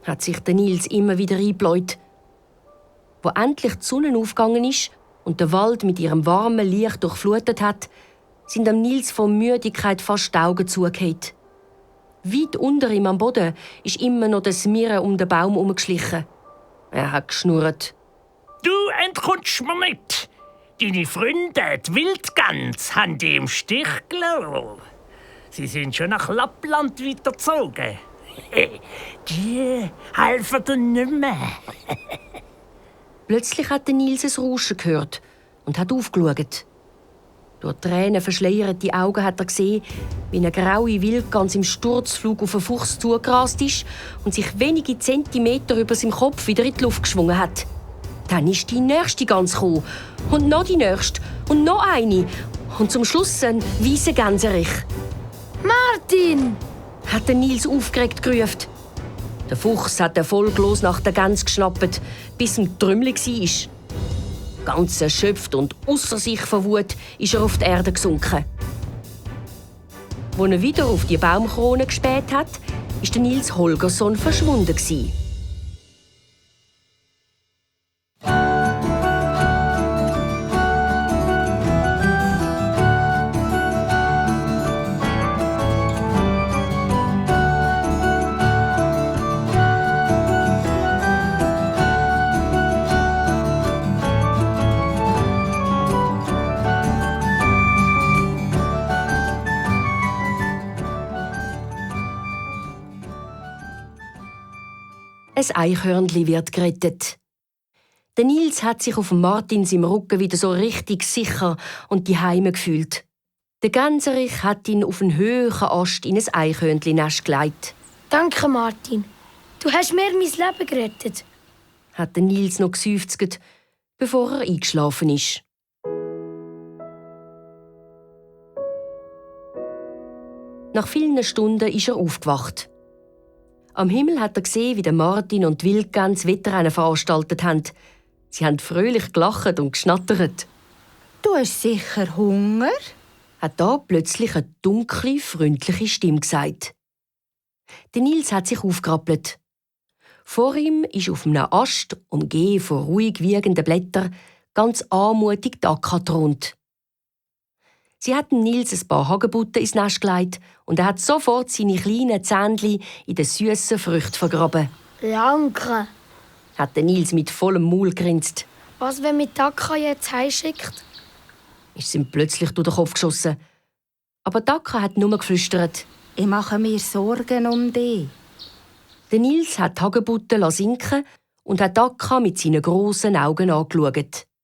hat sich der Nils immer wieder eingebläut. Wo endlich die Sonne aufgegangen ist und der Wald mit ihrem warmen Licht durchflutet hat, sind am Nils von Müdigkeit fast die Augen zugefallen. Weit unter ihm am Boden ist immer noch das Mirren um den Baum herumgeschlichen. Er hat geschnurrt. Du entkommst mir nicht. Deine Freunde, die Wildgans, haben dich im Stich gelassen. Sie sind schon nach Lappland weitergezogen. Die helfen dir nicht mehr. Plötzlich hat Nils ein Rauschen gehört und hat aufgeschaut. Durch Tränen verschleierte Augen hat er gesehen, wie eine graue Wildgans im Sturzflug auf einen Fuchs zugerast ist und sich wenige Zentimeter über seinem Kopf wieder in die Luft geschwungen hat. Dann ist die nächste Gans gekommen. Und noch die nächste. Und noch eine. Und zum Schluss ein weißer Gänserich. «Martin!» hat Nils aufgeregt gerufen. Der Fuchs hat erfolglos nach der Gans geschnappt, bis ihm Trümmel war. Ganz erschöpft und ausser sich vor Wut ist er auf die Erde gesunken. Als er wieder auf die Baumkrone gespäht hat, war der Nils Holgersson verschwunden. Ein Eichhörnli wird gerettet. Der Nils hat sich auf Martin seinem Rücken wieder so richtig sicher und daheim gefühlt. Der Gänserich hat ihn auf einen höheren Ast in ein Eichhörnli-Nest gelegt. «Danke, Martin. Du hast mir mein Leben gerettet», hat der Nils noch geseufzt, bevor er eingeschlafen ist. Nach vielen Stunden ist er aufgewacht. Am Himmel hat er gesehen, wie der Martin und die Wildgans Wetterrennen veranstaltet haben. Sie haben fröhlich gelacht und geschnattert. «Du hast sicher Hunger?» hat da plötzlich eine dunkle, freundliche Stimme gesagt. Der Nils hat sich aufgerappelt. Vor ihm ist auf einem Ast, umgeben von ruhig wiegenden Blättern, ganz anmutig die Akka thront. Sie hat dem Nils ein paar Hagebutten ins Nest gelegt und er hat sofort seine kleinen Zähnchen in den süßen Früchten vergraben. «Danke.» hat der Nils mit vollem Maul grinst. «Was, wenn mich Taka jetzt heimschickt?» Ist ihm plötzlich durch den Kopf geschossen. Aber Taka hat nur geflüstert. «Ich mache mir Sorgen um dich.» Der Nils hat die Hagebutten sinken und hat Taka mit seinen grossen Augen angeschaut.